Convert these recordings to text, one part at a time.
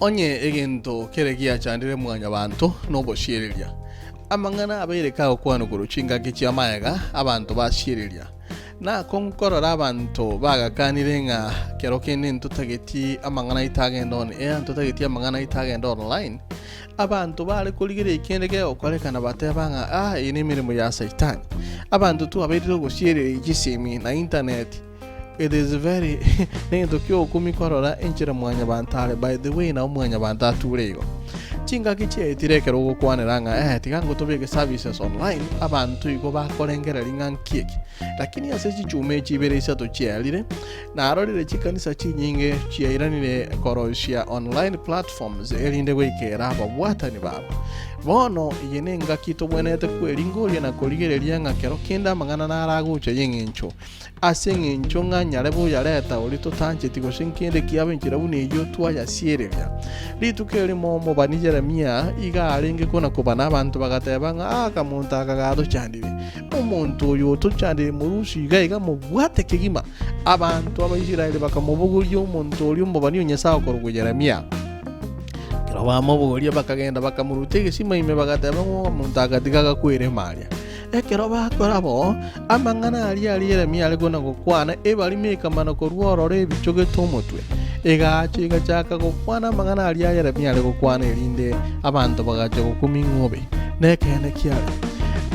Onye egento kere giachandire mwanyabanto nobosiereria, amang'ana abeire kagokwanwa korwa chingaki chi'amaega abanto basiereria. Nakong'u korora abanto bagakanire ng'a kero kende ntotageti amang'ana aito agende on air, ntotageti amang'ana aito agende online. Abanto bare korigereria kende kegokorekana bateba ng'a ah eye nemeremo ya saitani. Abanto twabeire togosiereria chisemi na internet. It is very negento kiogokumia korora enchera mwanyabanto are by the way nabo mwanyabanto ature igo. Chingaki chiaetire ekero ogokwanera ng'a eh tiga ngotobeke services online abanto igo bakorengereria ng'a nki eke. Lakini ase chichuma echi ibere isato chiarire narorire chikanisa chinyinge chiairanire koroisia online platforms erinde goikera ababwatani babo. Bono eye nengaki tobwenerete kweringoria na korigereria ng'a kero kende amang'ana naragocha y'eng'encho Ase engencho ng'a nyare boyareta oria totancheti gose nkende kiaba enchera buna eyio twayasiereria. Rituko erimo omobani Yeremia iga arenge kona-kobana abanto bagateba ng'a akamonto aka gatochandire. Omonto oyo otochandire morusie iga iga mobwate kegima. Abanto Abaisraeli bakamobogoria omonto oria omobani o Nyasae okorokwa Yeremia. Ekero bamobogoria bakagenda bakamoruta egesima ime bagateba ng'a omonto aka tiga gakwere ime aria. Ekero bakora bo, amang'ana aria aria Yeremia are kona-gokwana, ebarimo ekamana korwa ororo ebichogete omotwe. Egaacha egachaka gokwana amang'ana aria Yeremia are gokwana, erinde abanto bagacha gokumia ng'a obe nekeene kiare.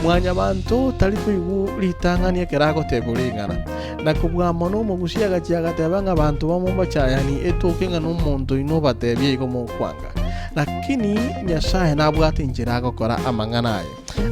Mwanyabanto tari koigwa ritang'ani ekero agotebwa ring'ana. Na kobua mono omogusia agachia agateba ng'a abanto bamobachayani etoke ng'a nomonto oino obatebia igo mokwanga. Lakini Nyasae nabwate enchera agokora amang'ana aye.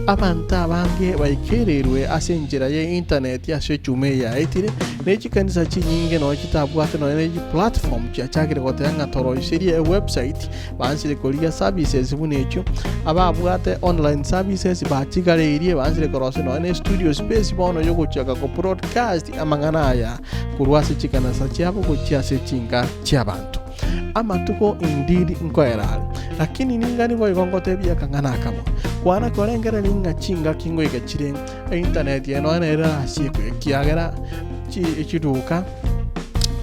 Abanto abange baikereirwe ase enchera ye intaneti ase echuma eye yaetire, ne chikanisa chinyinge nonya chitabwate nonya ne chiplatform chiachakire goteba ng'a toroiserie ewebsite baansire korigia services buna echio. Ababwate online services bachigareirie baansire korosia nonya ne studio space bono yogochaka ko broadcast amang'ana aya korwa ase chikanisa chiabo gochia ase chinka chiabanto. Amatuko indeed nkoera are, lakini ningani boigo ngotebia akang'ana akamo. Kwana korengereria ng'a chingaki ngoika chire eintaneti eye nonya nere erasiekwe ekiagera chi chiduka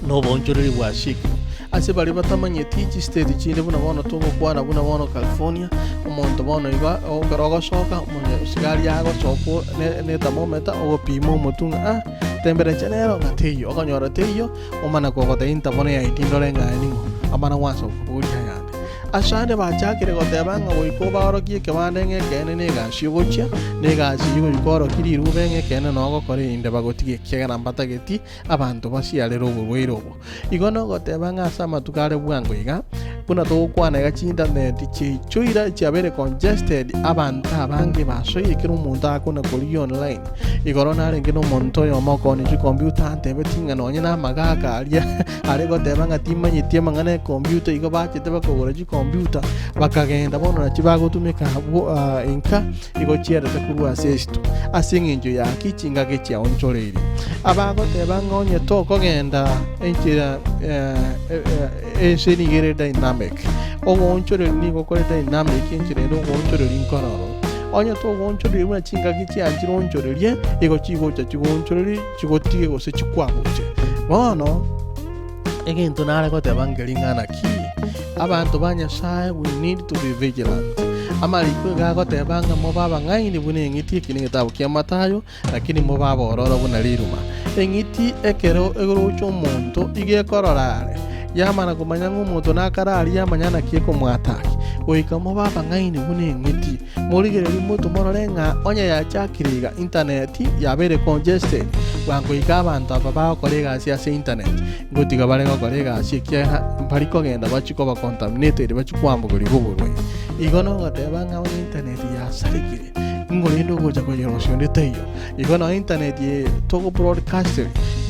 na oboonchoreri bwasiekirwe. Ase baria batamanyeti chistate chinde buna bono togokwana buna bono California, omonto bono iga ekero ogosoka omonyasigari agosoka ne ne ethermometer ogopima omotwe ng'a ah temperature nero ng'a teiyo, okonyora teiyo. Omana kogotebia intabona yaito indore ng'a aye ning'o, amana gwansa gokoboria ayande. Ase ande bachakire goteba ng'a goika obaorokie ekebande ng'a ekeene negasi ogochia, na egasi eyio goika orokie rirube ng'a ekeene noo ogokora erinde bagotige ekiagera mbatageti abanto basiarere oborwaire obo. Igo nogoteba ng'a ase amatuko are bwango iga, buna togokwana iga chintaneti chiaichoire chiabeire congested, abanto abange basoire kera omonto akona korigia online. Igoro narenge nomonto oyomo okoonia chikompiuta antebetie ng'a nonye namagaka aria are goteba ng'a timanyeti amang'ana ekompiuta igo bachete bakagora chikompiuta bakagenda bono nachi bagotumeka abwo inka igo chierete korwa ase esito ase eng'encho yaki chingaki chiaonchoreirie. Abagoteba ng'a onye tokogenda enchera ense nigo ere dynamic, ogoonchoreria nigo kore dynamic enchera ere ogoonchoreria nkororo. Onye togoonchoreria buna chingaki chianchire oonchorerie, igo chigocha chigoonchorerie chigotige gose chikwabuche. Bono, egento nare goteba nkeri ng'a naki, abanto ba Nyasae we need to be vigilant. Amariko iga agoteba ng'a mobe abang'aini buna eng'iti, eki negetabu kia Mathayo, lakini mobe abororo buna riruma. Eng'iti ekero egorocha omonto iga ekorora are, yamana komanya ng'a omonto nakare aria yamanya naki ekomoataki. Goika mobe abang'aini buna eng'iti. Morigererie motwe morore ng'a onye yachakire iga intaneti yabeire congested, bwango iga abanto aba bagokora egasi ase intaneti ngotiga bare gokora egasi ekiagera mbari kogenda bachie koba contaminated bachie kwambokerigwa oborwaire. Igo nogoteba ng'a onye intaneti yasarekire, Nigo rende ogocha koyerosia onde taiyo. Igo nao internet eye togo broadcast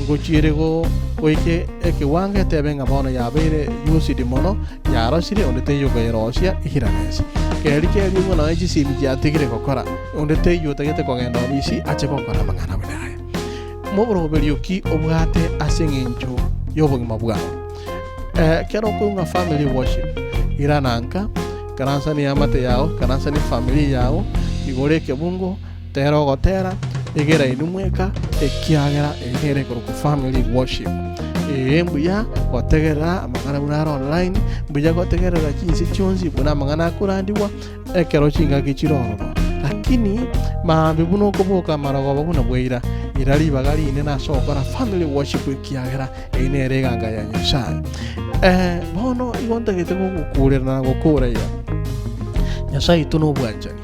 ngochia ere goika ekewango etebe ng'a bono yabeire used mono, yarosire onde taiyo okoyerosia eirane ense. Keri keria buna nonye chisimi chiatigire gokora, onde taiyo otagete kogenda obisi ache gokora amang'ana buna aya. Moboroberio ki obwate ase eng'encho y'obogima bwao? Ekero okoigwa ng'a family worship, irana nka, ikaransa na eamate yao, ikaransa na efamiri yao, igora ekebungo, tera ogotera, egera inwe mweka, ekiagera eye nere ekorokwa family worship. Ee, mbuya gotegerera amang'ana buna are online, mbuya gotegerera chinse chionsi buna amang'ana akorandigwa ekero chingaki chire ororo. Lakini maambia buna okoboka amarogoba buna bwaira, ira ribaga rinene ase ogokora family worship ekiagera eyio nere eganga ya Nyasae. Eh, bono igo ntagete gogokurera na gokora iga. Nyasae oito nobwanchani,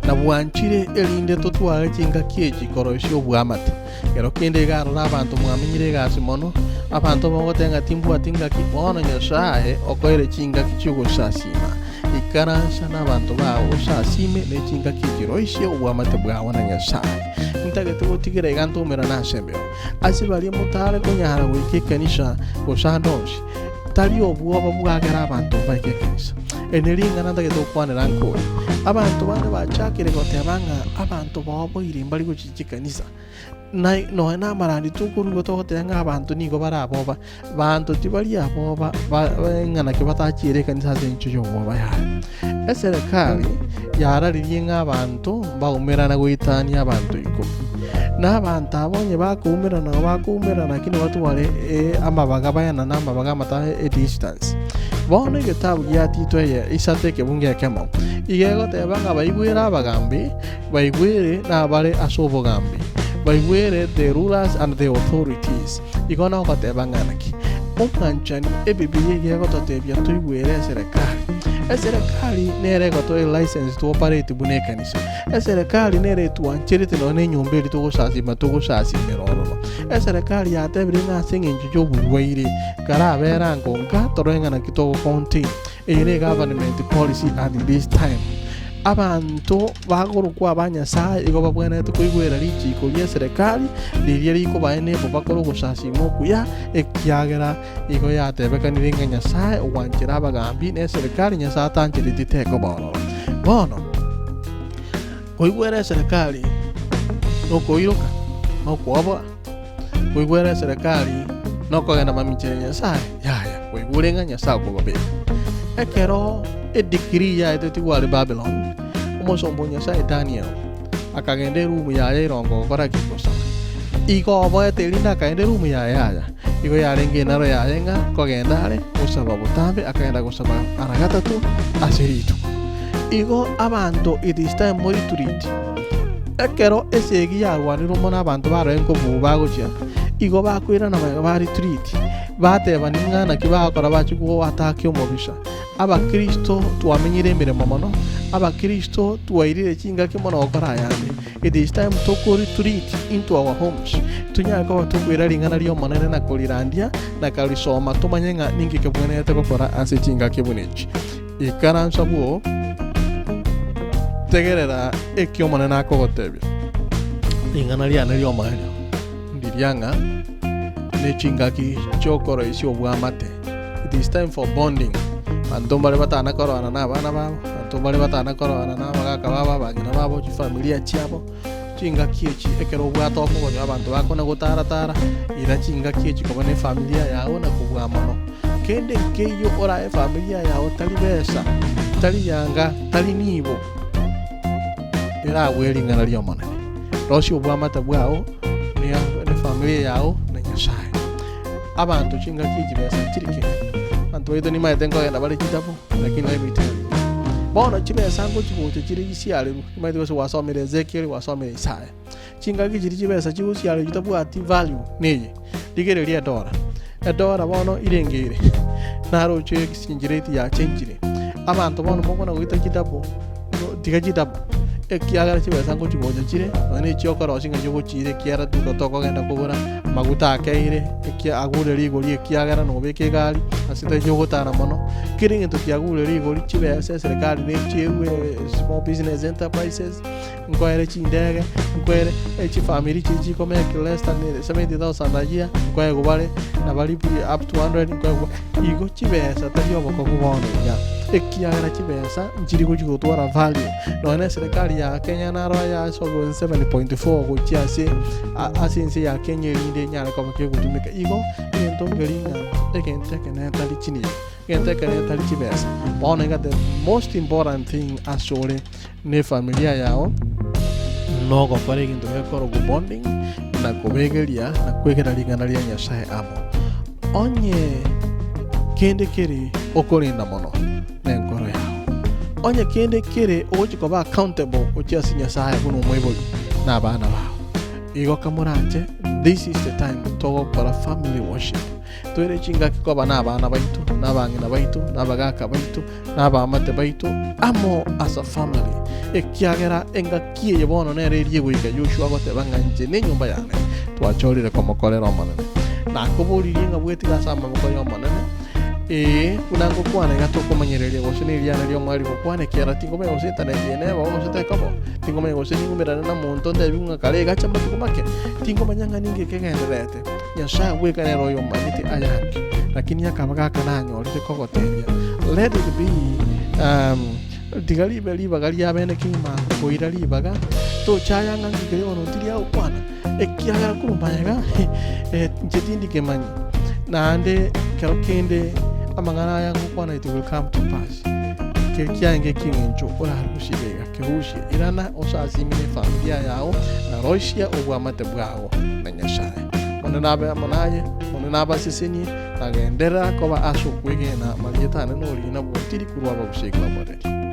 na bwanchire erinde totware chingaki echi koroisia oboamate. Ekero kende iga arore abanto mwamenyire egasi mono, abanto bagoteba ng'a timbwati ngaki, bono Nyasae okoeire chingaki chi'ogosasiima. Ikaransa nabanto bao osasiime ne chingaki echi roisie oboamate bwao na Nyasae. Ntagete gotigera iga ntoumerane ase embeo. Ase baria motare konyara goika ekanisa gose ande onsi, tari obwoba bwagera abanto mbaike ekanisa. Eri nering'ana ntagete gokwanera nkore. Abanto bande bachakire goteba ng'a abanto baoboire mbari gochia chikanisa. Na nonya namarandi tokorua togoteba ng'a abanto nigo bare aboba, banto tibari aboba ba ng'a naki batachiere ekanisa ase engencho y'obwoba yaya. Eserekari yararirie ng'a abanto mbaumerana goetania abanto ikomi. Na abanto aba onye bakoumerana nabo bakoumerana lakini batware amabaga baenane amabaga amatabe edistance. Bono egetabu gia Tito eye isato ekebungo ekemo, iga egoteba ng'a baigwere abagambi, Baigwere nabare ase obogambi, baigwere the rulers and the authorities. Igo nogoteba ng'a naki? Omwanchani, Ebibilia iga egototebia toigwere eserekari. Eserekari nere egotoa elicense to operate buna ekanisa. Eserekari nere etwancherete nonya na enyomba eria togosasima togosasimera ororo. Eserekari yatebire ng'a ase eng'encho y'oborwaire, karabere ango nka torore ng'a naki togo contain. Eye ne government policy at this time. Abanto bagorokwa aba Nyasae igo babwenerete koigwera richiiko ri'eserekari riria rikobae nebo bakore ogosasiima okuya, ekiagera igo yatebekanire ng'a Nyasae ogwanchera abagambi na eserekari Nyasae atanchereti tekoba ororo. Bono, koigwera eserekari nokoiroka, nokwoboa, Koigwera eserekari nokogenda mamincha ya Nyasae? Yaya, koigure ng'a Nyasae okobabeka. Ekero edikiri yaetetigwe are Babylon, omosomba o Nyasae Daniel akagenda erumu yaye irongo gokora ki? Gosaba. Igo oboete erinde akagenda erumu yaye yaya. Igo yarenge enaro yaye ng'a kogenda are gosaba botambe akagenda gosaba ara gatato ase rituko. Igo abanto it is time morituriti. Ekero esegi yarwanirwe mono abanto barore nkobuu bagochia, igo bakoirana magega ba retreat, batebani ng'a naki bagokora bachie goataka omobisa. Abakristo twamenyire emeremo mono, abakristo twairire chingaki mono gokora ayande. It is time toko retreat into our homes, tonyare koba tokoira ring'ana ri'Omonene na korirandia na karisoma tomanye ng'a ninki kebwenerete gokora ase chingaki buna echi. Ikaransa bwoo, tegerera eki Omonene akogotebia. Ring'ana riane ri'omoerio ndiria ng'a nechingaki chi'okoroisia obwamate. It is time for bonding. Abanto mbare batana korwana na abana babo, abanto mbare batana korwana na abagaka babo, abang'ina babo, chifamilia chiabo. Chingaki echi ekero obwate okogonyo abanto bakona gotara-tara, ira chingaki echi koba nefamilia yao na kobua mono. Kende nkeiyo orae efamilia yao tari besa, tari yanga, tari nibo erabue ring'ana ri'Omonene. Rosia obwamate bwao nefamilia yao na Nyasae. Abanto chingaki echi besa nchiri kende. Abanto baito nimaete nkogenda bare chitabu, lakini let me tell you. Bono chibesa ngochi gocha chire chisiarerwe. Omanyete gose gwasomire Ezekiel, gwasomire Isaya. Chingaki chiria chibesa chigosiarerwa chitabwati value neye. Rigereria edora. Edora bono irenge ere. Naroche exchange rate yachenchire. Abanto bono mokona goita chidouble, tiga chidouble. Ekiagera chibesa ngochi gocha chire, nonya na echio okorosia ng'a chigochiira ekiagera tuko tokogenda kogora amaguta akeire, ekia agure rigori ekiagera nobeke egari, ase tari ogotara mono. Kera egento kiagure rigori, chibesa eserekari nechierwe small business enterprises, nkoere chindege, nkoere chifamiri chiria chikomake less than 70,000 a year, nkoegwa bare, na baria up to 100 nkoegwa bare. Igo chibesa tari obokong'u bono iga, ekiagera chibesa nchiri gochi gotwara value. Nonya na eserekari ya Kenya naro yasogoe 7.4 gochia ase ase ense ya Kenya erinde enyare koba kegotumeka. Igo egento nkeri ng'a egento ekenene tari chinibo. Egento ekenene tari chibesa. Bono iga the most important thing asore ne efamilia yao nogokora egento gekorokwa bonding na kobegeria na kwegera ring'ana ria Nyasaye amo. Onye kende kere okorenda mono nenkoro yao. Onye kende kere ogochia koba accountable gochia ase Nyasaye buna omoibori na abana bao. Igo kamoranche, this is the time togokora family worship. Toire chingaki koba na abana baito, na abang'ina baito, na abagaka baito, na abaamate baito, amo as a family. Ekiagera engaki eye bono nere eria egoika Yoshua agoteba ng'a inche na enyomba yane twachorire komokorera Omonene. Nakoboririe ng'a bwetige ase amaboko y'Omonene, ee, buna ngokwana iga tokomanyereria gose neriana ri'omoerio gokwana, ekiagera tingomanya gose internet eye nebe gose tekoba, tingomanya gose ningumerane na monto ntebiwe ng'a kare egacha amatuko make, tingomanya ng'a ninki kegendererete. Nyasae bweka nere oyomanyete ayange, lakini akaba gaka nanyorire kogotebia, Let it be, um, tiga ribe ribaga ria bene kegima koira ribaga, tochaya ng'a nki keria bono ntiri agokwana, ekiagera korwa magega eh, inche tindi kemanyi. Naende kero kende amang'ana aya ngokwana it will come to pass. Keria kiaenge eki'eng'encho orarusie iga iga, kerusie, irana osasime ne efamilia yao, na roisia obwamate bwao na Nyasae. Omonene abe amo naye, Omonene abasesenie, na genderera koba ase okwegena amarieta ane na orina bw'otiri korwa abagusii kw'aboreri.